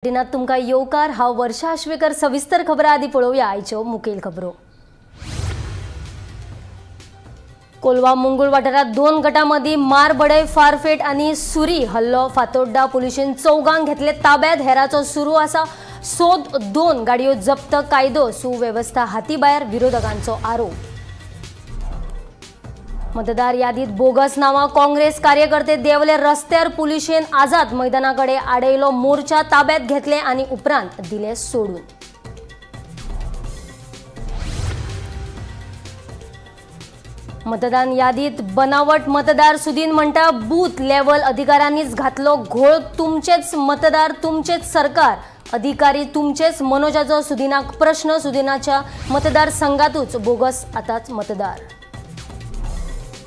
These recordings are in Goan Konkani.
दिनात तुमकां येवकार. हांव वर्षा आश्वेकर. सविस्तर खबरां आदी पळोवया आयच्यो मुखेल खबरो. कोलवा मुंगूळ वाठारांत दोन गटां मदीं मारबडय, फारफेट आनी सुरी हल्लो. फातोड्डा पुलिशेन चौगांक घेतले ताब्यात. हेराचो सुरू आसा सोद. दोन गाडयो जप्त. कायदो सुवेवस्था हातीभायर, विरोधकांचो आरोप. मतदार यादीत बोगस नावां. काँग्रेस कार्यकर्ते देवले रस्त्यार. पुलिशेन आझाद मैदानाकडे आडयलो मोर्चा. ताब्यात घेतले आनी उपरांत दिले सोडून. मतदान यादीत बनावट मतदार. सुदीन म्हणटा बूथ लेवल अधिकाऱ्यांनीच घातलो घोळ. तुमचेच मतदार, तुमचेच सरकार, अधिकारी तुमचेच. मनोजाचो सुदीनाक प्रश्न. सुदीनाच्या मतदारसंघातूच बोगस आतांच मतदार.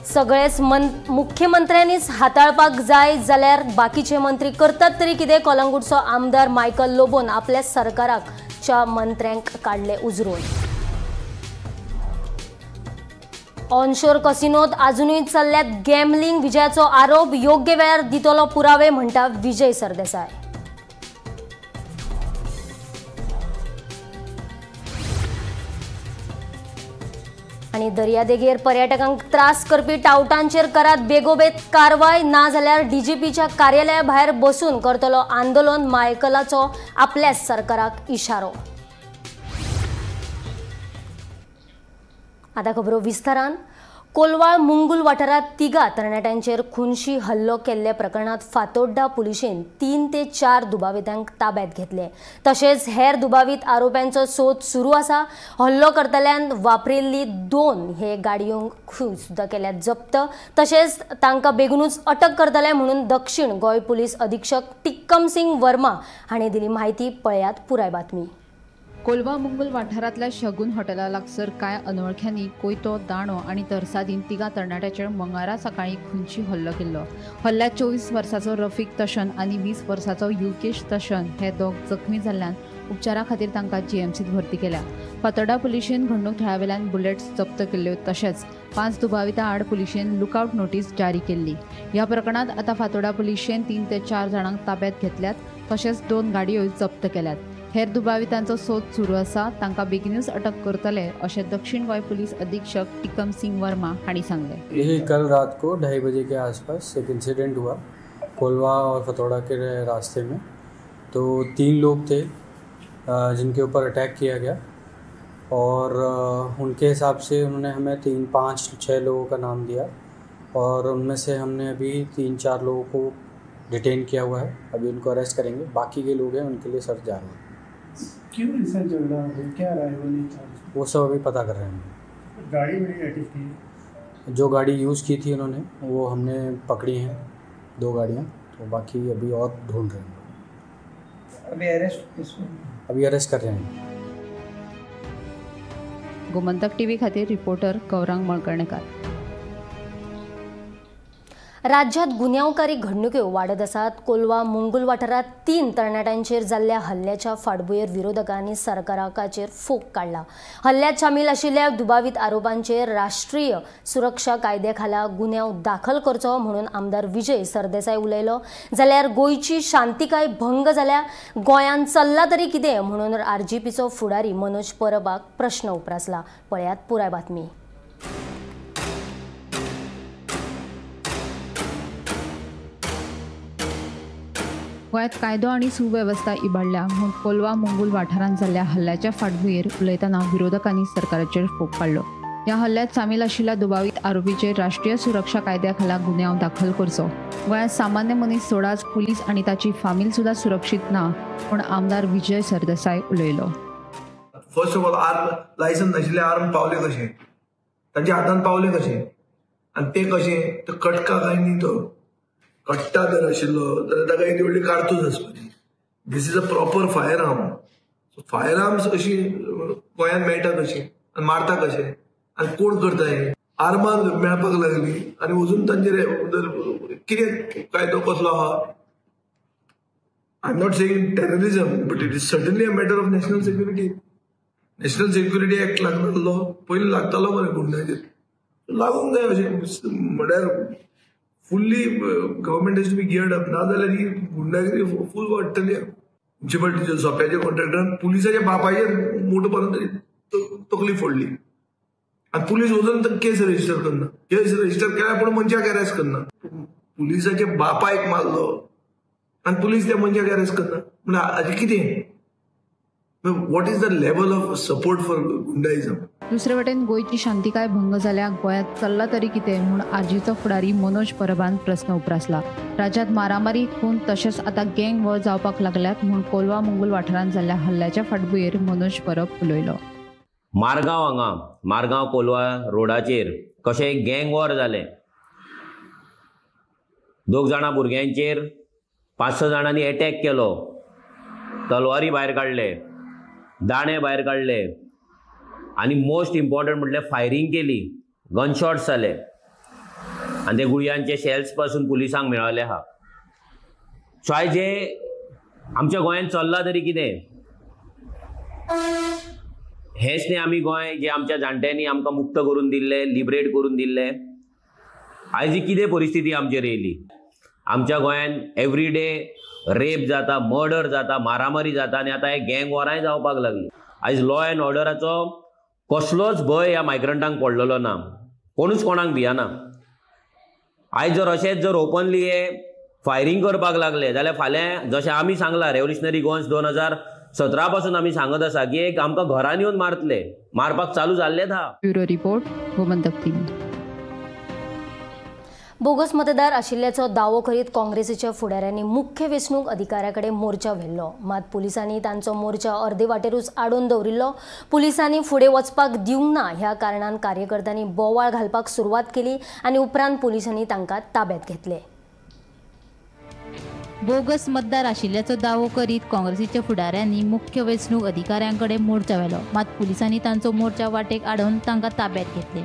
सगळेच मुख्यमंत्र्यांनीच हाताळपाक जाय जाल्यार बाकीचे मंत्री करतात तरी कितें? कोलंगूटचो आमदार मायकल लोबोन आपल्या सरकाराच्या मंत्र्यांक काडले उजरून. ऑनशोर कसिनोत अजुनूय चल्ल्यात गॅमलिंग. विजयाचो आरोप. योग्य वेळार दितलो पुरावे म्हणटा विजय सरदेसाय. आनी दर्यादेगेर पर्यटकांक त्रास करपी टावटांचेर करात बेगोबेग कारवाय, ना जाल्यार डीजीपीच्या कार्यालया भायर बसून करतलो आंदोलन. मायकलाचो आपल्याच सरकाराक इशारो. आतां खबरो विस्तारान. कोलवाळ मुंगूल वाठारांत तिगा तरणाट्यांचेर खुनशी हल्लो केल्ल्या प्रकरणांत फातोड्डा पुलिशेन 3 ते 4 दुबावितांक ताब्यात घेतले. तशेंच हेर दुबावीत आरोप्यांचो सोद सुरू आसा. हल्लो करतल्यान वापरिल्ली 2 हे गाडयोंक सुद्दां केल्यात जप्त. तशेंच तांकां बेगीनूच अटक करतले म्हणून दक्षिण गोंय पुलीस अधीक्षक टिक्कम सिंग वर्मा हांणी दिली म्हायती. पळयात पुराय बातमी. कोलवा मुंगूल वाठारांतल्या शगुन हॉटेला लागसर कांय अनवळख्यांनी कोयतो, दाणो आनी तरसादीन तिगा तरणाट्याचेर मंगळारा सकाळीं खुनशी हल्लो केल्लो. हल्ल्यात 24 वर्साचो रफीक तशन आनी 20 वर्साचो युकेश तशन हे दोग जखमी जाल्ल्यान उपचारा खातीर तांकां जीएमसीत भरती केल्या. फातोड्डा पुलिशेन घडणूक थळावेल्यान बुलेट्स जप्त केल्ल्यो. तशेंच 5 दुबावितां आड पुलिशेन लुकआवट नोटीस जारी केल्ली. ह्या प्रकरणांत आतां फातोड्डा पुलिशेन 3 ते 4 जाणांक ताब्यात घेतल्यात. तशेंच 2 गाडयो जप्त केल्यात. हेर दुबावितांचो सोद सुरू आसा. तांकां बेगीनूच अटक करतले अशें दक्षिण गोंय पुलीस अधीक्षक टिकम सिंग वर्मा हांणी सांगलें. यही कल रात को 2:30 बजे के आसपास एक इंसिडेंट हुआ कोलवा और फतोड़ा के रास्ते में. तो 3 लोग थे जिनके ऊपर अटैक किया गया और उनके हिसाब से उन्होंने हमें 3, 5, 6 लोगों का नाम दिया और उनमें से हमने अभी 3-4 लोगों को डिटेन किया हुआ है. अभी उनको अरेस्ट करेंगे. बाकी के लोग हैं उनके लिए सर्च जारी है. क्यों ऐसा चल रहा है, क्या राय होनी चाहिए वो सब अभी पता कर रहे हैं. गाड़ी मिली थी, जो गाड़ी यूज़ की थी उन्होंने वो हमने पकड़ी है, 2 गाड़ियाँ. तो बाकी अभी और ढूंढ रहे हैं. अभी अरेस्ट अभी अरेस्ट कर रहे हैं. गोमंतक टीव्ही खातीर रिपोर्टर गौरांग मळकर्णेकर. राज्यात गुन्यांवकारी घडणुक्यो वाडत आसात. कोलवा मुंगूल वाठारांत 3 तरणाट्यांचेर जाल्ल्या हल्ल्याच्या फाटभुंयेर विरोधकांनी सरकाराचेर फोग काडला. हल्ल्यात सामील आशिल्ल्या दुबावीत आरोपांचेर राष्ट्रीय सुरक्षा कायद्या खाला गुन्यांव दाखल करचो म्हणून आमदार विजय सरदेसाय उलयलो. जाल्यार गोंयची शांतिकाय भंग जाल्या, गोंयांत चल्ला तरी कितें म्हणून आरजीपीचो फुडारी मनोज परबाक प्रश्न उप्रासला. पळयात पुराय बातमी. गोंयांत कायदो आनी सुवेवस्था इबाडल्या म्हूण कोलवा मुंगूल वाठारांत जाल्ल्या हल्ल्याच्या फाटभुंयेर उलयतना विरोधकांनी सरकाराचेर फोग काडलो. ह्या हल्ल्यात सामील आशिल्ल्या दुबावीत आरोपीचेर राष्ट्रीय सुरक्षा कायद्या खाला गुन्यांव दाखल करचो. गोंयांत सामान्य मनीस सोडाच पुलीस आनी ताची फामील सुद्दां सुरक्षीत ना म्हूण आमदार विजय सरदेसाय उलयलो. First of all, arm licence नाशिल्ले आर्म पावले कशे, तांच्या हातान पावले कशे आनी ते कशे? तो कटका काय न्ही, तो कट्टा जर आशिल्लो जाल्यार ताका एक व्हडली कारतूस आसपाची. This is a proper firearm. So firearms अशी गोंयांत मेळटा कशी आनी मारता कशे आनी कोण करता हें? आर्मां मेळपाक लागली आनी अजून तांचेर कितें कायदो कसलो आहा? I am not saying terrorism, but it is certainly a matter of national security. National security act लागतालो, पयलीं लागतालो मरे गुंडाचेर, लागूंक जाय अशें. म्हळ्यार fully government has to be geared up. ना जाल्यार ही गुंडागिरी फूल वाडटली. म्युन्सिपालिटीच्या सोप्याच्या कॉन्ट्रॅक्टरान पुलिसाच्या बापायचेर मोटो मारून तरी तकली फोडली आनी पुलीस वचून केस रजिस्टर करना. केस रजिस्टर केल्या पूण मनशाक अरेस्ट करना. पुलिसाच्या बापायक मारलो आनी पुलीस त्या मनशाक अरेस्ट करना. म्हणल्यार हाजें कितें? What is the level of support for goondaism? दुसरे वटेन गोंयची शांतिकाय भंग जाल्या, गोंयांत चल्ला तरी कितें म्हूण आरजीचो फुडारी मनोज परबान प्रस्न उप्रासला. राज्यांत मारामारी, खून तशेंच आतां गँग वॉर जावपाक लागल्यात म्हूण कोलवा मुंगूल वाठारांत जाल्ल्या हल्ल्याच्या फाटभुंयेर मनोज परब उलयलो. मारगांव हांगा, मारगांव कोलवा रोडाचेर कशें गँग वॉर जालें. 2 जाणां भुरग्यांचेर 5-6 जाणांनी एटॅक केलो, तलवारी भायर काडले, दाणे भायर काडले आनी मोस्ट इम्पॉर्टंट म्हटल्यार फायरींग केली, गनशॉट्स जाले आनी ते गुळयांचे शेल्स पासून पुलिसांक मेळ्ळले आहा. सो आयज जे आमच्या गोंयांत चल्लां तरी कितें हेंच न्ही, आमी गोंय जे आमच्या जाणट्यांनी आमकां मुक्त करून दिल्लें, लिबरेट करून दिल्लें, आयज ही कितें परिस्थिती आमचेर येयली. आमच्या गोंयांत एवरी डे रेप जाता, मर्डर जाता, मारामारी जाता आनी आतां हे गँग वॉरांय जावपाक लागली. आयज लॉ एंड ऑर्डराचो कसलोच भंय ह्या मायग्रंटांक पडलेलो ना, कोणूच कोणाक भियना. आयज जर अशेंच जर ओपनली हे फायरींग करपाक लागले जाल्यार फाल्यां जशें आमी सांगलां, रेव्होल्युशनरी गोवन्स 2017 पासून आमी सांगत आसा की एक आमकां घरान येवन मारतले, मारपाक चालू जाल्लेच आहा. Bureau report, Gomantak TV. Bogus मतदार आशिल्ल्याचो दावो करीत काँग्रेसीच्या फुडाऱ्यांनी मुख्य वेंचणूक अधिकाऱ्याकडे मोर्चा व्हेल्लो. मात पुलिसांनी तांचो मोर्चा अर्दे वाटेरूच आडोवन दवरिल्लो. पुलिसांनी फुडें वचपाक दिवंक ना ह्या कारणान कार्यकर्त्यांनी बोवाळ घालपाक सुरवात केली आनी उपरांत पुलिसांनी तांकां ताब्यात घेतले. बोगस मतदार आशिल्ल्याचो दावो करीत काँग्रेसीच्या फुडाऱ्यांनी मुख्य वेंचणूक अधिकाऱ्यांकडे मोर्चा व्हेलो. मात पुलिसांनी तांचो मोर्चा वाटेक आडोवन तांकां ताब्यात घेतले.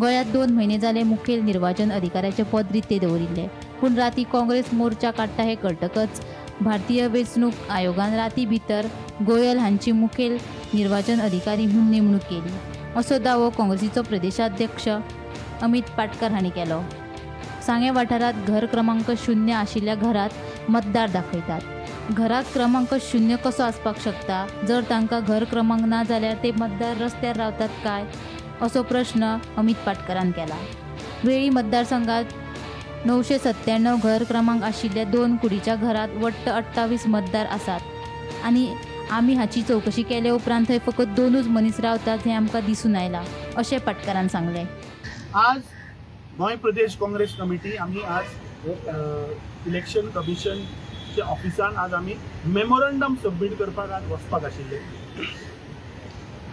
गोंयांत 2 म्हयने जाले मुखेल निर्वाचन अधिकाऱ्याचें पद रितें दवरिल्लें. पूण राती काँग्रेस मोर्चा काडटा हें कळटकच भारतीय वेंचणूक आयोगान राती भितर गोयल हांची मुखेल निर्वाचन अधिकारी म्हूण नेमणूक केली, असो दावो काँग्रेसीचो प्रदेशाध्यक्ष अमित पाटकर हांणी केलो. सांगें वाठारांत घर क्रमांक 0 आशिल्ल्या घरांत मतदार दाखयतात. घरात क्रमांक 0 कसो आसपाक शकता? जर तांकां घर क्रमांक ना जाल्यार ते मतदार रस्त्यार रावतात काय, असो प्रश्न अमित पाटकरान केला. वेळी मतदारसंघात 997 घर क्रमांक आशिल्ल्या 2 कुडीच्या घरात वट्ट 28 मतदार आसात आनी आमी हाची चवकशी केले उपरांत थंय फकत 2च मनीस रावतात हें आमकां दिसून आयलां, अशें पाटकरान सांगलें. आज गोंय प्रदेश काँग्रेस कमिटी आमी आज इलेक्शन कमिशनच्या ऑफिसान आज आमी मेमोरंडम सबमीट करपाक आज वचपाक आशिल्ले.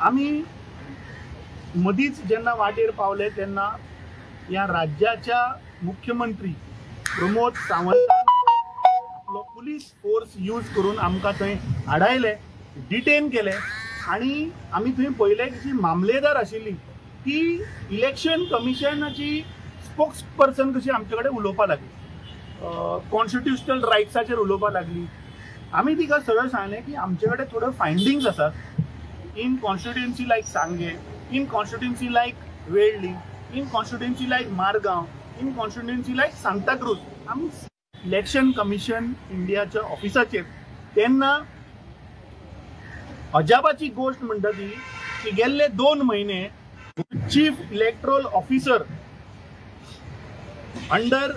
आमी मदींच जेन्ना वाटेर पावले तेन्ना ह्या राज्याच्या मुख्यमंत्री प्रमोद सावंतान आपलो पुलीस फोर्स यूज करून आमकां थंय आडायले, डिटेन केले आनी आमी थंय पळयलें की जी मामलेदार आशिल्ली ती इलेक्शन कमिशनाची स्पोक्स पर्सन कशी आमचे कडेन उलोवपाक लागली, कॉन्स्टिट्युशनल रायट्साचेर उलोवपाक लागली. आमी तिका सरळ सांगलें की आमचे कडेन थोड्यो फायंडींग्स आसात in constituency like Sanguem, in constituency like Velli, in constituency like Margao, in constituency like Santacruz. आमी इलेक्शन कमिशन इंडियाच्या ऑफिसाचेर तेन्ना अजापाची गोश्ट म्हणटा ती की गेल्ले 2 म्हयने chief electoral officer under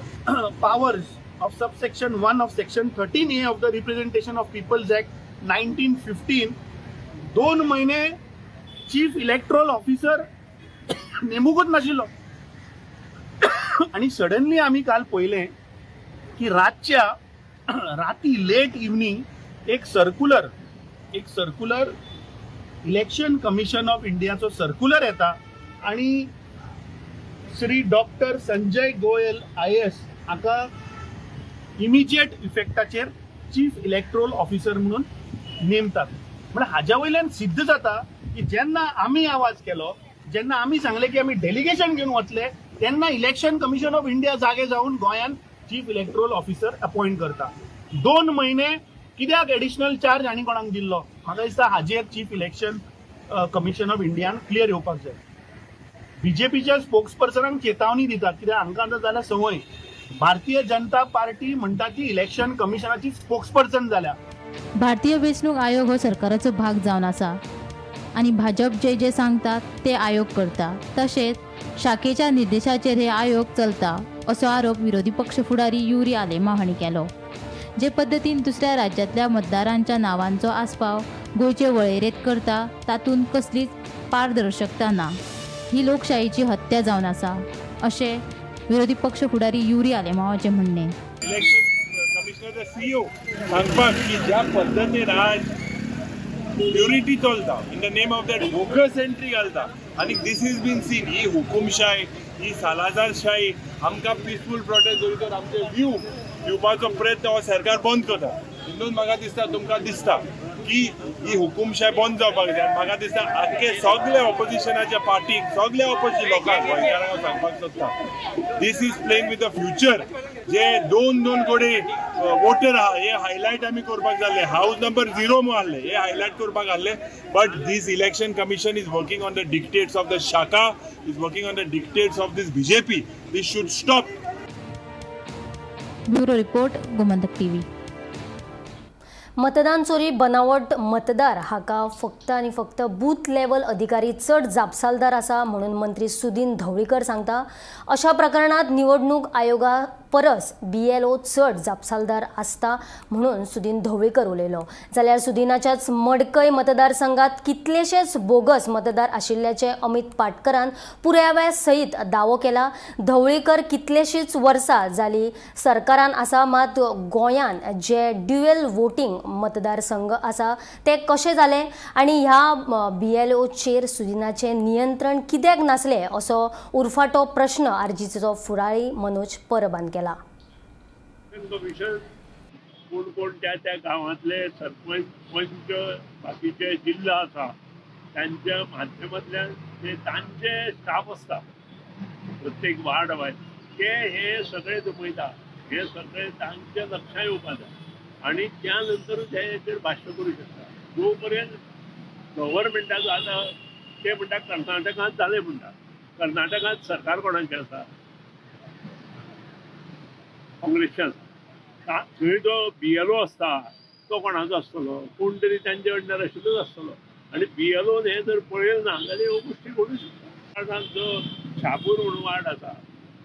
powers of subsection 1 of section 13A of the representation of people's act 1915 2 म्हयने चीफ इलेक्ट्रोल ऑफिसर नेमूकच नाशिल्लो. आनी सडनली आमी काल पळयलें की रातच्या राती लेट इवनींग एक सर्कुलर इलेक्शन कमिशन ऑफ इंडियाचो सर्कुलर येता आनी श्री डॉक्टर संजय गोयल IAS हाका इमिजिएट इफेक्टाचेर चीफ इलेक्ट्रोल ऑफिसर म्हणून नेमतात. म्हळ्यार हाज्या वयल्यान सिद्ध जाता की जेन्ना आमी आवाज केलो, जेन्ना आमी सांगलें की आमी डेलिगेशन घेवन वतले, तेन्ना इलेक्शन कमिशन ऑफ इंडिया जागे जावन गोंयान चीफ इलेक्ट्रोल ऑफिसर अपॉयंट करता. 2 म्हयने कित्याक एडिशनल चार्ज आनी कोणाक दिल्लो? म्हाका दिसता हाजेर चीफ इलेक्शन कमिशन ऑफ इंडियान क्लियर येवपाक जाय. बीजेपीच्या स्पोक्स पर्सनांक चेतावणी दितात कित्याक हांकां आतां जाल्या संवय. भारतीय जनता पार्टी म्हणटा ती इलेक्शन कमिशनाची स्पोक्स पर्सन जाल्या. भारतीय वेंचणूक आयोग हो सरकाराचो भाग जावन आसा आनी भाजप जे जे सांगता ते आयोग करता, तशेंच शाखेच्या निर्देशाचेर हे आयोग चलता असो आरोप विरोधी पक्ष फुडारी युरी आलेमांव हांणी केलो. जे पद्दतीन दुसऱ्या राज्यांतल्या मतदारांच्या नावांचो आस्पाव गोंयचे वळेरेंत करता तातूंत कसलीच पारदर्शकता ना, ही लोकशाहीची हत्या जावन आसा अशें विरोधी पक्ष फुडारी युरी आलेमांवाचें म्हणणें. इलेक्शन कमिशनर सीईओ सांगपाक की ज्या पद्दतीन आज प्युरिटी चलता in the name of that bogus entry घालता आनी this is been scene. ही हुकुमशाय, ही सालाजारशाही आमकां पिसफूल प्रोटेस्ट दवरितात, आमचे व्यू दिवपाचो प्रयत्न हो सरकार बंद करता. हिंदून म्हाका दिसता, तुमकां दिसता की ही हुकुमशाय बंद जावपाक जाय. म्हाका दिसता आख्खे सगळे ऑपोजिशनाच्या पार्टीक, सगळे ऑपोजिशन लोकांक, गोंयकारांक हांव सांगपाक सोदता, this is playing with the future. जे 2-2 कोटी वोटर आहा हे हायलायट आमी करपाक जाल्ले, हावज नंबर 0 आहले हे हायलायट करपाक आहले. But this election commission is working on the dictates of the शाखा, is working on the dictates of this BJP. This should stop. Bureau report, Gomantak TV. मतदान चोरी, बनावट मतदार हाका फक्त आनी फक्त बूथ लेवल अधिकारी चड जापसालदार आसा म्हणून मंत्री सुदीन ढवळीकर सांगता. अशा प्रकरणात निवडणूक आयोगा परस बीएलओ चड जापसालदार आसता म्हणून सुदीन ढवळीकर उलयलो. जाल्यार सुदीनाच्याच मडकय मतदारसंघात कितलेशेच बोगस मतदार आशिल्ल्याचे अमित पाटकरान पुराव्या सहित दावो केला. ढवळीकर कितलेशीच वर्सां जाली सरकारान आसा, मात गोंयान जे ड्युएल वोटिंग मतदारसंघ आसा ते कशें जालें आनी ह्या बीएलओचेर सुदिनाचें नियंत्रण कित्याक नासलें असो उरफाटो प्रश्न आरजीचो फुडारी मनोज परबान केला. कमिशन कोण कोण त्या त्या गांवांतले सरपंच, पंच, बाकीचे जिल्हा आसा तांच्या माध्यमांतल्यान ते तांचे स्टाफ आसता प्रत्येक वार्ड वायज, ते हे सगळे जमयता, हे सगळे तांच्या लक्षात येवपा जाय आनी त्या नंतरूच हेचेर भाश्य करूं शकता. जो पर्यंत गव्हर्मेंटाचो आतां ते म्हणटा कर्नाटकांत जालें म्हणटा, कर्नाटकांत सरकार कोणाचें आसा? काँग्रेसचें आसा. थंय जो बीएलओ आसता तो कोणाचो आसतलो? कोण तरी तांचे अंडर आशिल्लोच आसतलो. आनी बीएलओन हें जर पळयलें ना जाल्यार ह्यो गोश्टी घडूं शकता. जो शापूर म्हणून वार्ड आसा,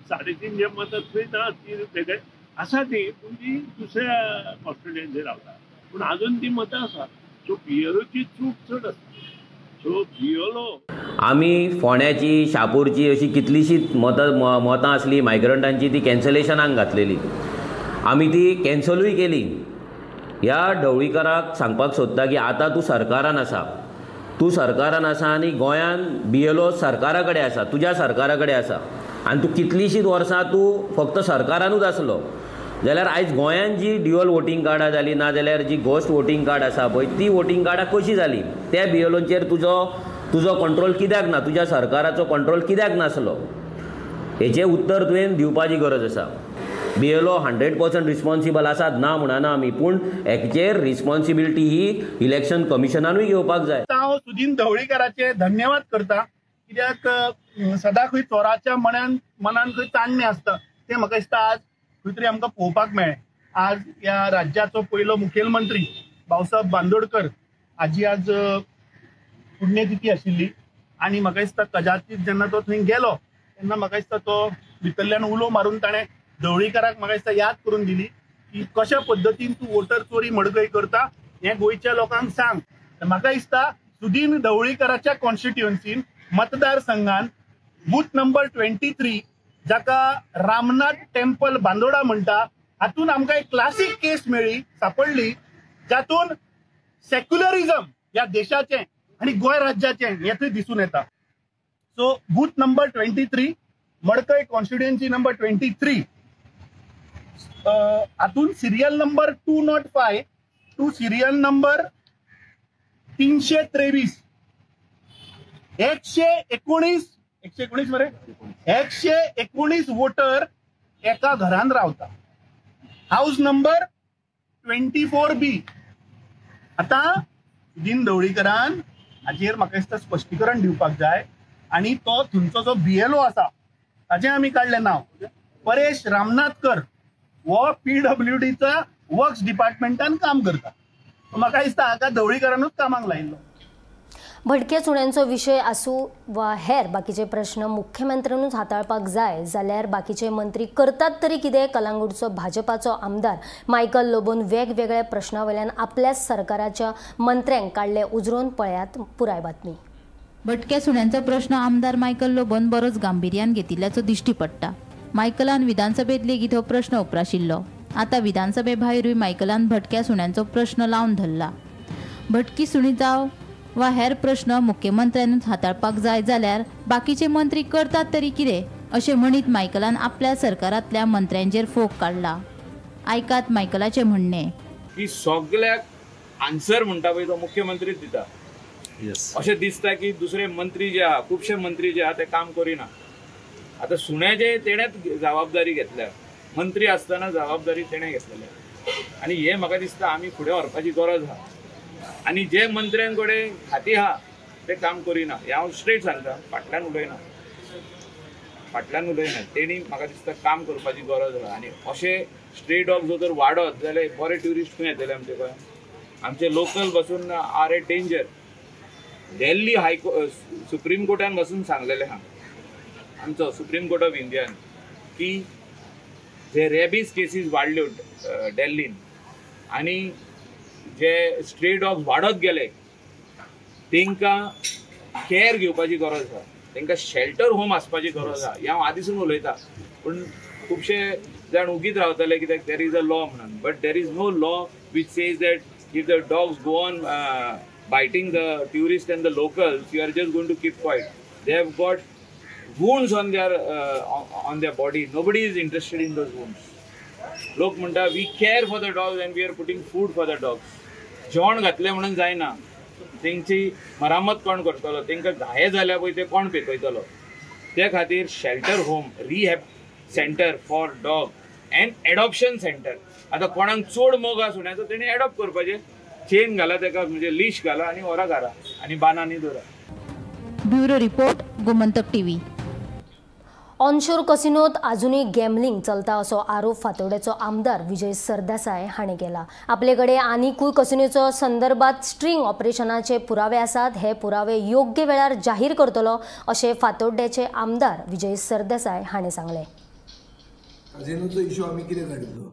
350 मतां थंय ना, ती वेगळे आसा ती, पूण ती दुसऱ्या कॉन्स्टिट्युएन्सी रावता, पूण आजून ती मतां आसा. सो बीएलओची चूक चड आसा. सो बीएलओ आमी फोंड्याची, शापूरची अशी कितलीशीच मतां आसली मायग्रंटांची, ती कॅन्सलेशनाक घातलेली, आमी ती कॅन्सलूय केली. ह्या ढवळीकराक सांगपाक सोदता की आतां तूं सरकारान आसा, तूं सरकारान आसा आनी गोंयान बीएलओ सरकारा कडेन आसा, तुज्या सरकारा कडेन आसा आनी तूं कितलींशींच वर्सां तूं फक्त सरकारानूच आसलो जाल्यार आयज गोंयान जी ड्युअल वोटींग कार्डां जाली, ना जाल्यार जी घोस्ट वोटींग कार्ड आसा पळय ती वोटींग कार्डां कशीं जालीं? त्या बीएलओचेर तुजो कंट्रोल कित्याक ना? तुज्या सरकाराचो कंट्रोल कित्याक नासलो? हेचें उत्तर तुवें दिवपाची गरज आसा. बीएलओ 100% रिस्पॉन्सिबल आसात ना म्हणना आमी, पूण हेचेर रिस्पॉन्सिबिलिटी ही इलेक्शन कमिशनानूय घेवपाक जाय. हांव सुदीन ढवळीकराचे धन्यवाद करता, कित्याक सदां खंय चोराच्या मनान खंय चान्नें आसता तें म्हाका दिसता आज खंय तरी आमकां पळोवपाक मेळ्ळें. आज ह्या राज्याचो पयलो मुखेलमंत्री भाऊसाहेब बांदोडकर हाजी आज पुण्यतिथी आशिल्ली आनी म्हाका दिसता कदाचित जेन्ना तो थंय गेलो तेन्ना म्हाका दिसता तो भितरल्यान उलो मारून ताणें ढवळीकराक म्हाका दिसता याद करून दिली की कशा पद्दतीन तूं वोटर चोरी मडकय करता हें गोंयच्या लोकांक सांग. म्हाका दिसता सुदीन ढवळीकराच्या कॉन्स्टिट्युएन्सीन मतदारसंघान बूथ नंबर 23 जाका रामनाथ टेम्पल बांदोडा म्हणटा हातून आमकां एक क्लासीक केस मेळ्ळी, सापडली, जातून सेक्युलरिझम ह्या देशाचें आनी गोंय राज्याचें हें थंय दिसून येता. So booth number 23 Madkai constituency number 23 हातून serial number 205 to serial number 323 119 119 मरे 119 वोटर एका घरान रावता. House number 24B. आतां सुदीन ढवळीकरान हाजेर म्हाका दिसता स्पश्टीकरण दिवपाक जाय आनी तो थंयचो जो बीएलओ आसा ताजें आमी काडलें नांव परेश रामनाथकर, हो पीडब्ल्यूडीचा वर्क्स डिपार्टमेंटान काम करता. म्हाका दिसता हाका ढवळीकरानूच कामाक लायिल्लो. भटक्या सुण्यांचो विशय आसूं वा हेर बाकीचे प्रश्न मुख्यमंत्र्यानूच हाताळपाक जाय जाल्यार बाकीचे मंत्री करतात तरी कितें? कलांगूटचो भाजपाचो आमदार मायकल लोबोन वेगवेगळ्या प्रश्नावयल्यान आपल्या सरकाराच्या मंत्र्यांक काडले उजरोवन. पळयात पुराय बातमी. भटक्या सुण्यांचो प्रश्न आमदार मायकल लोबोन बरोच गांभिर्यान घेतिल्ल्याचो दिश्टी पडटा. मायकलान विधानसभेत लेगीत हो प्रश्न उप्राशिल्लो. आतां विधानसभे भायरूय मायकलान भटक्या सुण्यांचो प्रश्न लावन धरला. भटकी सुणी जावं वा हेर प्रश्न मुख्यमंत्र्यानूच हाताळपाक जाय जाल्यार बाकीचे मंत्री करतात तरी कितें अशें म्हणीत मायकलान आपल्या सरकारांतल्या मंत्र्यांचेर फोग काडला. आयकात मायकलाचें म्हणणें की सगळ्याक आन्सर म्हणटा पळय तो मुख्यमंत्रीच दिता. अशें दिसता की दुसरे मंत्री जे आहा, खुबशे मंत्री जे आहा ते काम करिना. आतां सुण्याचे तेणेच जबाबदारी घेतल्या, मंत्री आसतना जबाबदारी तेणें घेतलेली आनी हें म्हाका दिसता आमी फुडें व्हरपाची गरज आहा. आनी जे मंत्र्यां कडेन खाती आहा ते काम करिना, हें हांव स्ट्रेट सांगता, फाटल्यान उलयना, फाटल्यान उलयना. तेणी म्हाका दिसता काम करपाची गरज आहा. आनी अशे स्ट्रे डॉग जर तर वाडत जाल्यार बरे ट्युरिस्ट खंय येतले आमचे गोंयांत? आमचे लोकल बसून are a danger. Delhi high court supreme कोर्टान बसून सांगलेलें आहा, आमचो सुप्रीम कोर्ट ऑफ इंडियान, की जे रेबीज केसीस वाडल्यो दिल्लीन आनी जे स्ट्रे डॉग्स वाडत गेले तांकां केअर घेवपाची गरज आसा, तांकां शेल्टर होम आसपाची गरज आसा. हें हांव आदीसून उलयता, पूण खुबशे जाण उगीत रावताले कित्याक there is a law म्हणून. But there is no law which says that if the dogs go on biting the tourist and the locals, you are just going to keep quiet. They have got wounds on their body. Nobody is interested in those wounds. लोक म्हणटा we care for the dogs and we are putting food for the dogs. जेवण घातलें म्हणून जायना, तेंची मरामत कोण करतलो, तेंकां घाये जाल्या पळय ते कोण पेकयतलो. ते खातीर shelter home, rehab centre for dog and adoption centre. आतां कोणाक चड मोग आसा सुण्याचो तेणी एडॉप्ट करपाचें, चेन घाला तेका, म्हणजे लिश घाला आनी व्हरा घरा आनी बानांनी दवरा. Bureau report, Gomantak TV. Onshore कसिनोत अजूनय गॅमलिंग चलता असो आरोप फातोड्याचो आमदार विजय सरदेसाय हाणें केला. आपले कडेन आनिकूय कसिनोचो संदर्भात स्ट्रिंग ऑपरेशनाचे पुरावे आसात, हे पुरावे योग्य वेळार जाहीर करतलो अशें फातोड्ड्याचे आमदार विजय सरदेसाय हाणें सांगलें. काजिनोचो इशू आमी कितें काडिल्लो?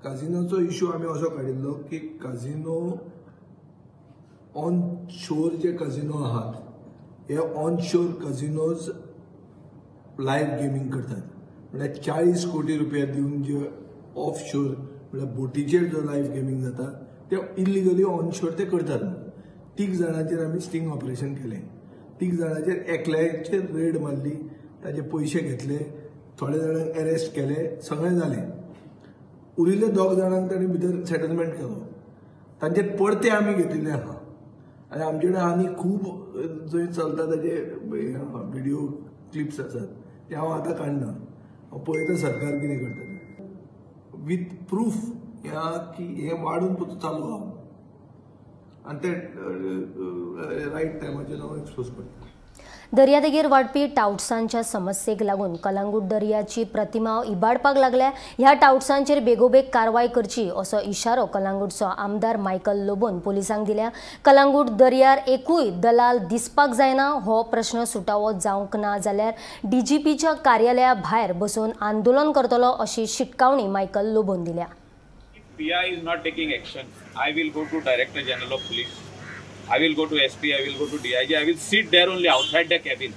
काजिनोचो इशू आमी असो काडिल्लो की काजिनो ऑन शोर जे काजिनो आहात हे on shore casinos live gaming करतात. म्हळ्यार 40 कोटी रुपया दिवन जे ऑफ शोर म्हळ्यार बोटीचेर जो लायव्ह गेमींग जाता ते इलिगली ऑन शोर ते करतात. 3 जाणांचेर आमी स्टिंग ऑपरेशन केलें. 3 जाणांचेर एकल्याचेर रेड मारली, ताजे पयशे घेतले, थोडे जाणांक अरेस्ट केले, सगळें जालें. उरिल्ले 2 जाणांक तांणी भितर सेटलमेंट केलो. तांचेर परते आमी घेतिल्ले आहा आनी आमचे कडेन आनी खूब जंय चलता ताजे व्हिडियो क्लिप्स आसात ते हांव आतां काडना. हांव पळयता सरकार कितें करता तें विथ प्रूफ ह्या की हें वाडून चालू आहा आनी ते रायट टायमाचेर हांव एक्सपोज करता. दर्यादेगेर वाडपी टावट्सांच्या समस्येक लागून कलांगूट दर्याची प्रतिमा इबाडपाक लागल्या. ह्या टावट्सांचेर बेगोबेग कारवाय करची असो इशारो कलांगूटचो आमदार मायकल लोबोन पोलिसांक दिल्या. कलांगूट दर्यार एकूय दलाल दिसपाक जायना हो प्रश्न सुटावो जावंक ना जाल्यार डीजीपीच्या कार्यालया भायर बसून आंदोलन करतलो अशी शिटकावणी मायकल लोबोन दिल्या. PI is not taking action, I will go to Director General of Police, I will go to SP, I will go to DIG, I will sit there only outside the cabin.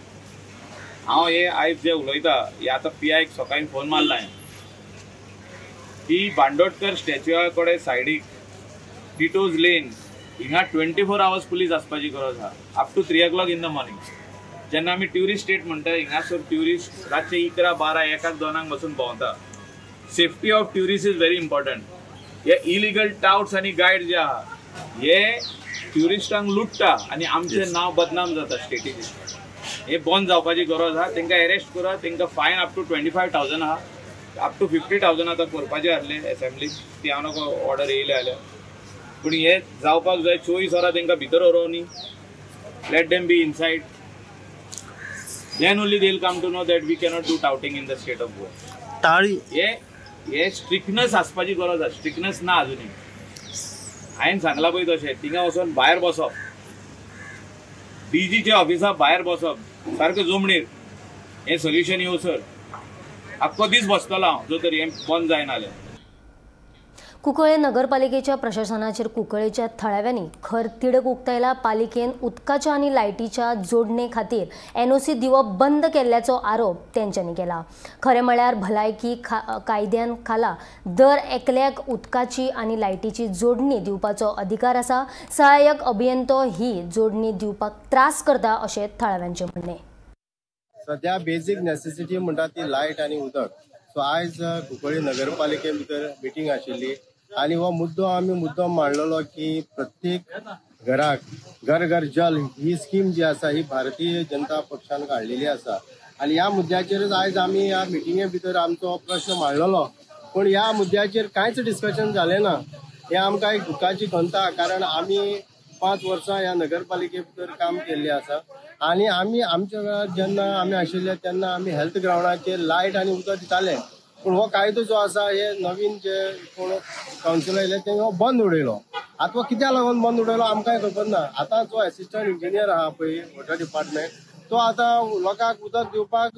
हांव हे आयज जे उलयता हे आतां पीआयक सकाळीं फोन मारला हांवें की बांडोडकर स्टॅच्युआ कडेन सायडीक टिटोज लेन हिंगा 24 आवर्स पुलीस आसपाची गरज आहा, up to 3 o'clock in the morning. जेन्ना आमी ट्युरिस्ट स्टेट म्हणटा हिंगासर ट्युरिस्ट रातचे 11, 12, 1, 2 बसून भोंवता. Safety of tourist is very important. हे इलिगल टावट्स आनी गायड जे आहा हे ट्युरिस्टांक लुट्टा आनी आमचें नांव बदनाम जाता स्टेटीचें. हे बंद जावपाची गरज आहा. तांकां अरेस्ट करा, तांकां फायन अप टू 25,000 आहा, अप टू 50,000 आतां करपाचें आसलें एसेंब्लीक, ती हांव नाका ऑर्डर येयले जाल्यार. पूण हे जावपाक जाय. 24 वरां तांकां भितर व्हरूं न्ही, let them be inside, then only they will come to know that we cannot do touting in the state of Goa. हे हे स्ट्रिक्टनेस आसपाची गरज आसा, स्ट्रिक्टनेस ना अजुनूय. हांवें सांगलां पळय तशें थिंगा वचोन भायर बसप, डीजीच्या ऑफिसा भायर बसप सारकें जमणीर, हें सोल्युशन येवसर आख्खो दीस बसतलो हांव जो तरी हें बंद जायना जाल्यार. कुंकळे नगरपालिकेच्या प्रशासनाचेर कुंकळेच्या थळाव्यांनी खर तिडक उक्तायला. पालिकेन उदकाच्या आनी लायटीच्या जोडणे खातीर एनओसी दिवप बंद केल्ल्याचो आरोप तेंच्यांनी केला. खरें म्हळ्यार भलायकी कायद्यान खाला दर एकल्याक उदकाची आनी लायटीची जोडणी दिवपाचो अधिकार आसा. सहाय्यक अभियंतो ही जोडणी दिवपाक त्रास करता अशें थळाव्यांचें म्हणणें. सध्या बेजीक नेसेसिटी म्हणटा ती लायट आनी उदक. सो आयज कुंकळ्ळी नगरपालिके भितर मिटींग आशिल्ली आनी हो मुद्दो आमी मुद्दो मांडलेलो की प्रत्येक घराक घर घर जल ही स्कीम जी आसा ही भारतीय जनता पक्षान काडलेली आसा आनी ह्या मुद्द्याचेरच आयज आमी ह्या मिटिंगे भितर आमचो प्रश्न मांडलेलो. पूण ह्या मुद्द्याचेर कांयच डिस्कशन जालें ना. हें आमकां एक दुख्खाची खंत आहा, कारण आमी 5 वर्सां ह्या नगरपालिके भितर काम केल्लें आसा आनी आमी आमच्या वेळार जेन्ना आमी आशिल्ले तेन्ना आमी हेल्थ ग्रावंडाचेर लायट आनी उदक दिताले. पूण हो कायदो जो आसा हे नवीन जे कोण कावन्सिलर येयले तेणी हो बंद उडयलो. आतां हो कित्याक लागून बंद उडयलो आमकांय खबर ना. आतां जो एसिस्टंट इंजिनियर आहा पळय वॉटर डिपार्टमेंट तो आतां लोकांक उदक दिवपाक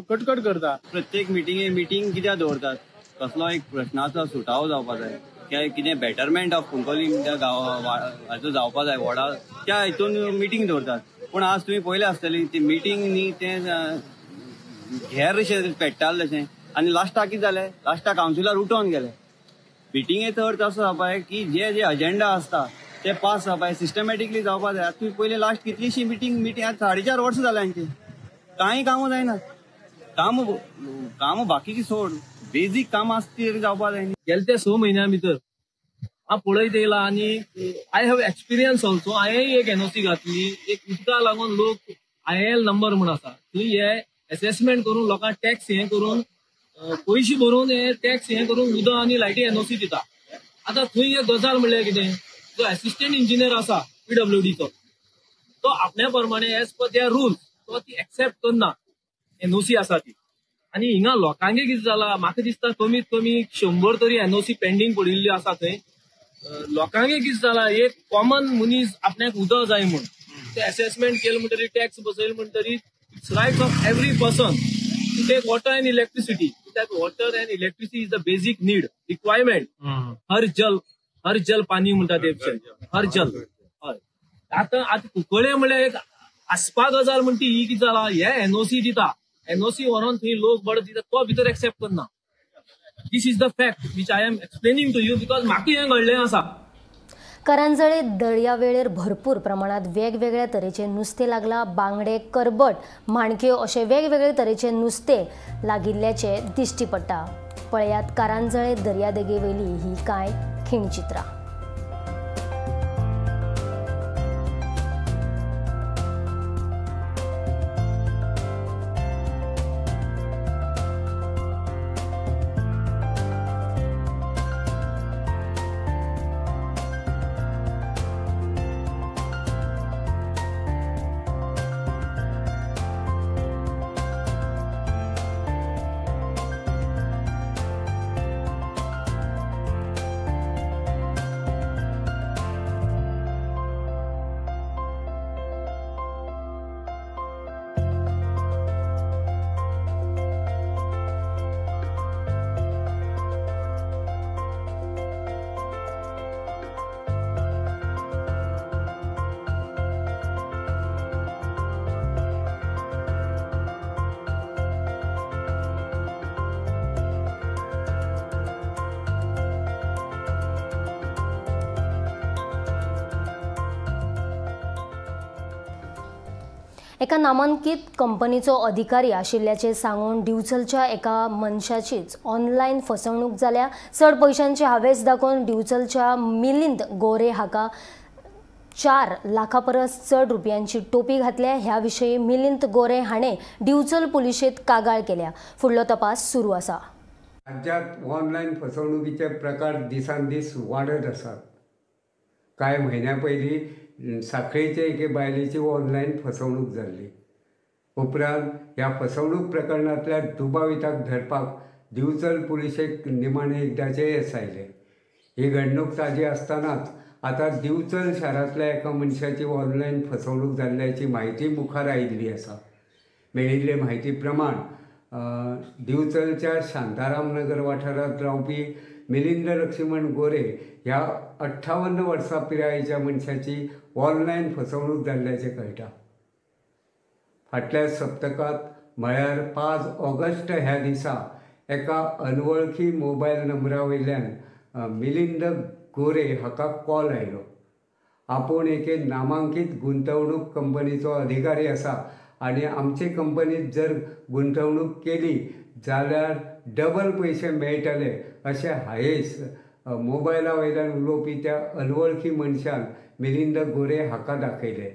कटकट करता. प्रत्येक मिटिंगे मिटींग कित्याक दवरतात? कसलो एक प्रश्नाचो सुटावो जावपा जाय, कितें बेटरमेंट ऑफ कुंकळ्ळी गांवाचो जावपा जाय वॉर्डा, त्या हितून मिटींग दवरतात. पूण आज तुमी पळयलें आसतली ती मिटींग न्ही तें घेर अशें पेट्टालें तशें आनी लास्टाक कितें जालें, लास्टाक कावन्सिलर उठोवन गेले. मिटिंगेचो अर्थ असो जावपा जाय की जे जे अजेंडा आसता ते पास जावपा जाय, सिस्टमॅटिकली जावपा जाय. तुमी पयलीं लास्ट कितलीशी मिटींग मिटींग आज 4.5 वर्सां जालीं हांची, कांय कामां जायना. कामां बाकीची सोड, बेजीक कामां आसता ती जावपा जाय. गेले ते 6 म्हयन्या भितर हांव पळयत येयला आनी I have experience also. हांवें एक एनओसी घातली, एक उदका लागून लोक IL number म्हूण आसा थंय हे एसेसमेंट करून लोकांक टॅक्स हें करून पयशे भरून हे टॅक्स हें करून उदक आनी लायटी एनओसी दिता. आतां थंय एक गजाल म्हणल्यार कितें, जो एसिस्टंट इंजिनियर आसा पीडब्ल्यूडीचो तो आपल्या प्रमाणे एज पर there rules तो ती एक्सेप्ट करना एनओसी आसा ती. आनी हिंगा लोकांक कितें जाला म्हाका दिसता कमीत कमी 100 तरी एनओसी पेंडींग पडिल्ली आसा थंय. लोकांक कितें जाला, एक कॉमन मनीस आपल्याक उदक जाय म्हूण ते एसेसमेंट केलें म्हणटरी टॅक्स बसयले म्हणटरी it's right of every person to take water and electricity. कित्याक water and electricity is the basic need requirement. हर जल पाणी म्हणटा ते, हर जल. हय, आतां आतां कुंकळ्ळे म्हणल्यार एक आसपा गजाल म्हणटी ही कितें जाला, हे एनओसी दिता, एनओसी व्हरोन थंय लोक बरो दिता तो भितर एक्सेप्ट करना. This is the fact which I am explaining to you because म्हाका हें घडलें आसा. करंजळे दर्यावेळेर भरपूर प्रमाणात वेगवेगळ्या तरेचे नुस्तें लागला. बांगडे, करबट, माणक्यो अशे वेगवेगळे तरेचे नुस्तें लागिल्ल्याचे दिश्टी पडटा. पळयात करंजळे दर्यादेगेवेली ही कांय खिणचित्रां. एका नामांकीत कंपनीचो अधिकारी आशिल्ल्याचें सांगून दिवचलच्या एका मनशाचीच ऑनलायन फसवणूक जाल्या. चड पयशांचे हावेस दाखोवन दिवचलच्या मिलिंद गोरे हाका 4 लाखां परस चड रुपयांची टोपी घातल्या. ह्या विशीं मिलिंद गोरे हाणें दिवचल पुलिशेंत कागाळ केल्या. फुडलो तपास सुरू आसा. राज्यात ऑनलायन फसवणुकीचे प्रकार दिसान दीस वाडत आसात. कांय म्हयन्या पयलीं साखळेचे एके बायलेची ऑनलायन फसवणूक जाल्ली. उपरांत ह्या फसवणूक प्रकरणांतल्या दुबाविताक धरपाक दिवचल पुलिशेक निमाणें एकदाचें येस आयलें. ही घडणूक ताजी आसतनाच आतां दिवचल शारांतल्या एका मनशाची ऑनलायन फसवणूक जाल्ल्याची म्हायती मुखार आयिल्ली आसा. मेळिल्ले म्हायती प्रमाण दिवचलच्या शांताराम नगर वाठारांत रावपी मिलिंद लक्ष्मण गोरे ह्या 58 वर्सां पिरायेच्या मनशाची ऑनलायन फसवणूक जाल्ल्याचें कळटा. फाटल्या सप्तकांत म्हळ्यार 5 ऑगस्ट ह्या दिसा एका अनवळखी मोबायल नंबरा वयल्यान मिलिंद गोरे हाका कॉल आयलो. आपूण एके नामांकीत गुंतवणूक कंपनीचो अधिकारी आसा आनी आमचे कंपनीत जर गुंतवणूक केली जाल्यार डबल पयशे मेळटले अशें हायेस मोबायला वयल्यान उलोवपी त्या अनवळखी मनशान मिलिंद गोरे हाका दाखयले.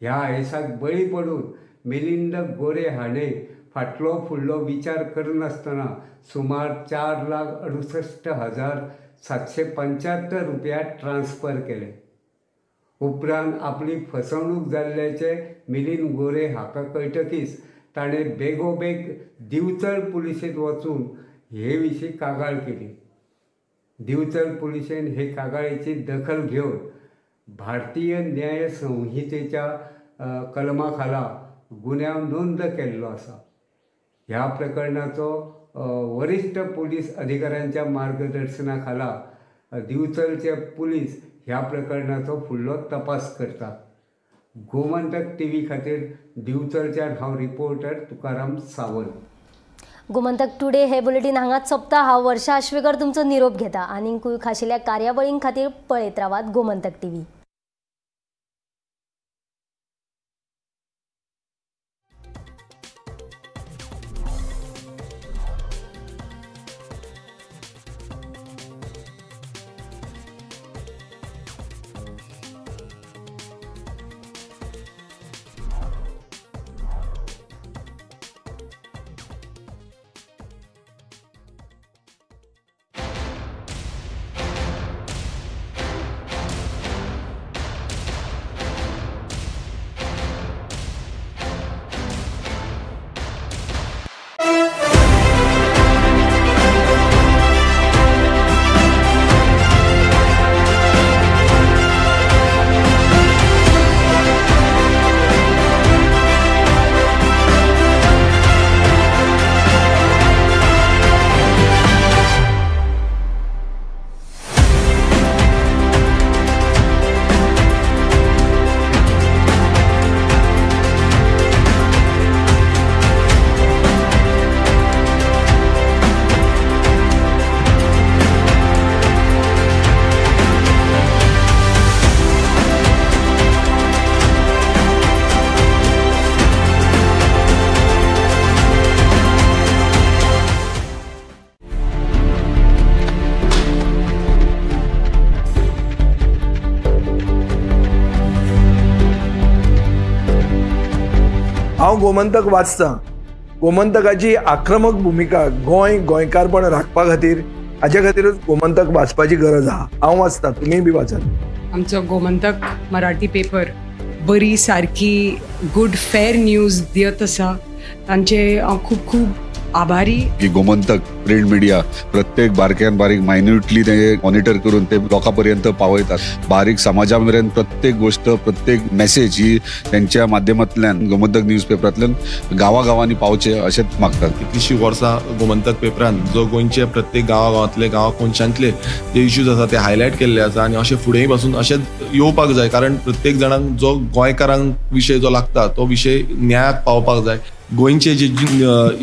ह्या हायेसाक बळी पडून मिलिंद गोरे हाणें फाटलो फुडलो विचार करनासतना सुमार 4,68,775 रुपया ट्रान्स्फर केले. उपरांत आपली फसवणूक जाल्ल्याचें मिलिंद गोरे हाका कळटकीच ताणें बेगोबेग दिवचल पुलिशेंत वचून हे विशीं कागाळ केली. दिवचल पुलिशेन हे कागाळीची दखल घेवन भारतीय न्याय संहितेच्या कलमा खाला गुन्यांव नोंद केल्लो आसा. ह्या प्रकरणाचो वरिश्ठ पुलीस अधिकाऱ्यांच्या मार्गदर्शना खाला दिवचलचे पुलीस ह्या प्रकरणाचो फुडलो तपास करतात. गोमंतक टीव्ही खातीर दिवचलच्यान हांव रिपोर्टर तुकाराम सावंत. गोमंतक टुडे हे बुलेटीन हांगाच सोंपता. हांव वर्षा आश्वेकर तुमचो निरोप घेता. आनीकूय खाशेल्या कार्यावळीं खातीर पळयत रावात गोमंतक टीव्ही. हांव गोमंतक वाचतां. गोमंतकाची आक्रमक भुमिका गोंय गोंयकारपण राखपा खातीर हाजे खातीरूच गोमंतक वाचपाची गरज आहा. हांव वाचतां, तुमीय बी वाचात. आमचो गोमंतक मराठी पेपर बरी सारकी गुड फेर न्यूज दियत आसा, तांचे हांव खूब खूब आभारी. की गोमंतक प्रिंट मिडिया प्रत्येक बारक्यान बारीक मायन्युटली ते मॉनिटर करून ते लोकां पर्यंत पावयतात. बारीक समाजा मेरेन प्रत्येक गोष्ट प्रत्येक मेसेज ही त्यांच्या माध्यमांतल्यान गोमंतक न्यूज पेपरांतल्यान गांवागांवांनी पावचे अशेंच मागतात. कितलीशीं वर्सां गोमंतक पेपरान जो गोंयचे प्रत्येक गांवागांवांतले गांवा कोनशांतले जे इश्यूज आसा ते हायलायट केल्ले आसा आनी अशें फुडेंय पासून अशेंच येवपाक जाय, कारण प्रत्येक जाणांक जो गोंयकारांक विशय जो लागता तो विशय न्यायाक पावपाक जाय. गोंयचे जे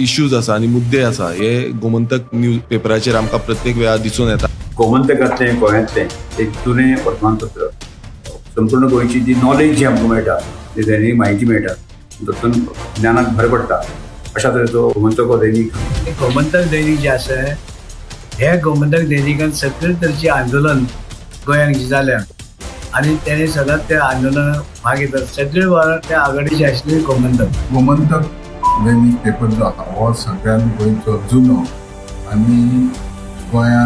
इश्यूज आसा आनी मुद्दे आसा हे गोमंतक न्यूज पेपराचेर आमकां प्रत्येक वेळार दिसून येता. गोमंतकांतलें गोंयांतलें एक जुनें वर्तमानपत्र संपूर्ण गोंयची जी नॉलेज जी आमकां मेळटा, जी दैनीक म्हायती मेळटा तातूंत ज्ञानाक भर पडटा. अशा तरेचो गोमंतक हो दैनीक. गोमंतक दैनीक जें आसा हे गोमंतक दैनिकान सगळे तरेचें आंदोलन गोंयांत जें जालें आनी तेणें सदांच त्या आंदोलनाक भाग घेतला. सगळे वेळार त्या आघाडीचे आशिल्ले गोमंतक. गोमंतक दैनीक पेपर जो आसा हो सगळ्यात गोंयचो जुनो आनी गोंयांत